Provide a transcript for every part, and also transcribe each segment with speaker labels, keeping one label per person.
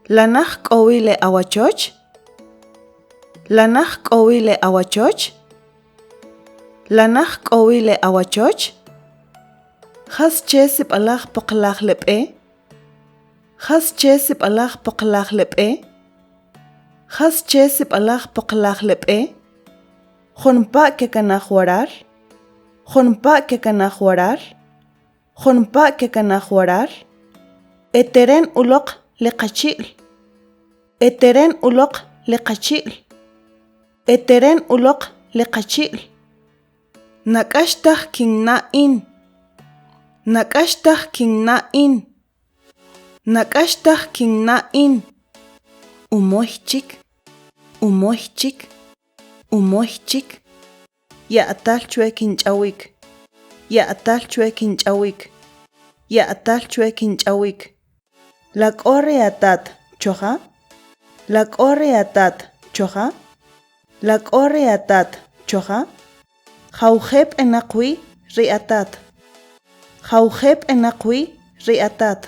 Speaker 1: La naj k'o wi le awachoch? La naj k'o wi le awachoch? La naj k'o wi le awachoch? Jas che sib'alaj poqlaj le b'e? Jas che sib'alaj poqlaj le b'e? Jas che sib'alaj poqlaj le b'e? Jumpa' kekanaj waral? Jumpa' kekanaj waral? Jumpa' kekanaj waral? E teren uloq le qachi'l. E teren uloq le qachi'l. E teren uloq le qachi'l. Na k'ax taj kinna' in. Na k'ax taj kinna' in. Na k'ax taj kinna' in. Umoy chik. Umoy chik. Umoy chik. Ya'tal chwe kinch'awik. Ya'tal chwe kinch'awik. Ya'tal chwe kinch'awik. La k'o ri atat choja? La k'o ri atat choja? La k'o ri atat choja? Jawje' b'enaq wi ri atat? Jawje' b'enaq wi ri atat?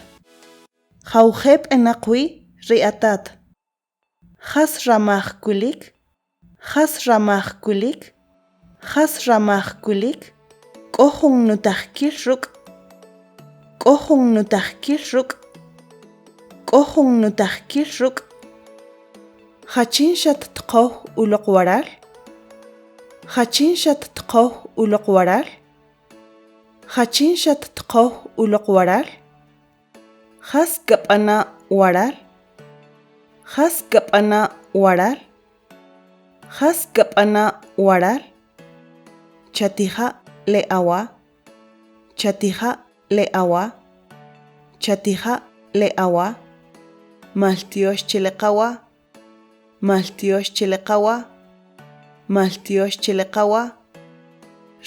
Speaker 1: Jawje' b'enaq wi ri atat? Jas ramaj kulik? Jas ramaj kulik? Jas ramaj kulik? K'o jun nutajkil ruk'. K'o jun nutajkil ruk'. K'o jun nutajkil ruk'. Jachin xattqow uloq waral? Jachin xattqow uloq waral? Jachin xattqow uloq waral? Jas kab'ana waral? Jas kab'ana waral? Jas kab'ana waral? Chatija' le awa. Chatija' le awa. Chatija' le awa. Maltyox che le qawa. Maltyox che le qawa. Maltyox che le qawa.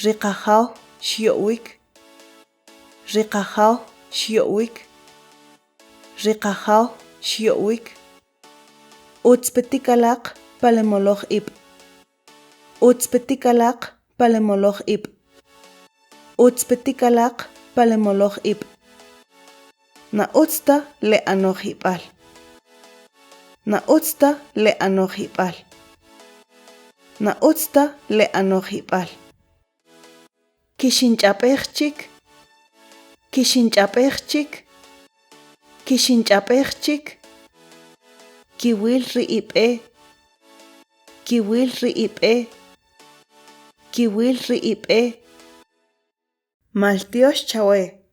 Speaker 1: Ri qajaw xyo'wik. Ri qajaw xyo'wik. Ri qajaw xyo'wik. Utz petik alaq pa le moloj ib'. Utz petik alaq pa le moloj ib'. Utz petik alaq pa le moloj ib'. Na utz ta le ano'jib'al. Na utz ta le ano'jib'al. Na utz ta le ano'jib'al. Kixinch'ab'ej chik. Kixinch'ab'ej chik. Kixinch'ab'ej chik. Kiwil ri ib'e. Kiwil ri ib'e. Kiwil ri ib'e. Maltyox chawe.